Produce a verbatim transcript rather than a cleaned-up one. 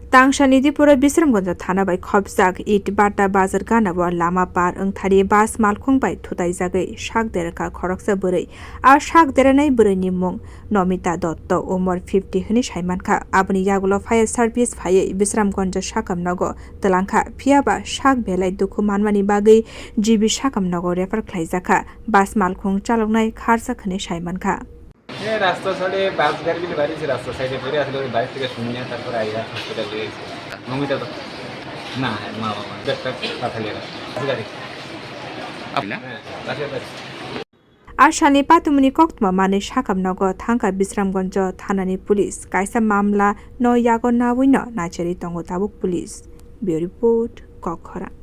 Tangsa Nidipuro Bisramganj thana bai khopjak It Batta bazar ganao lama par wngthari bus malkhung bai thutaijagwi sak derkha khoroksa bwrwi. A sak deranai bwrwini mung Nomita Dotto, umor fifty hwnwi saimankha. Aboni yagulo fire service phaiwi Bisramganj sakam nogo twlangkha, phiyaba sak belai dukhu manmani bagwi G B sakam nogo refer khlaijakha. Bus malkhung chaloknai kharjak hwnwi saimankha. এ, রাস্তা সাইডে বাস গাড়ি মিলে বাড়ি, রাস্তা সাইডে পড়ে আসলে, ওই বাড়ি থেকে শুনি না, তারপরে আইয়া হসপিটাল নিয়ে এসে। মমিতা তো, না, মা বাবা, ব্যাগটা পাঠালে না। বাস গাড়ি। আপনার? হ্যাঁ, বাসের গাড়ি। A salni patimuni koktma manwi sakam nogo thangkha Bisramganj thanani police. Kaisa mamla no yago nawino naichari tongo tabuk police. Bureau Report, Kokkhorang.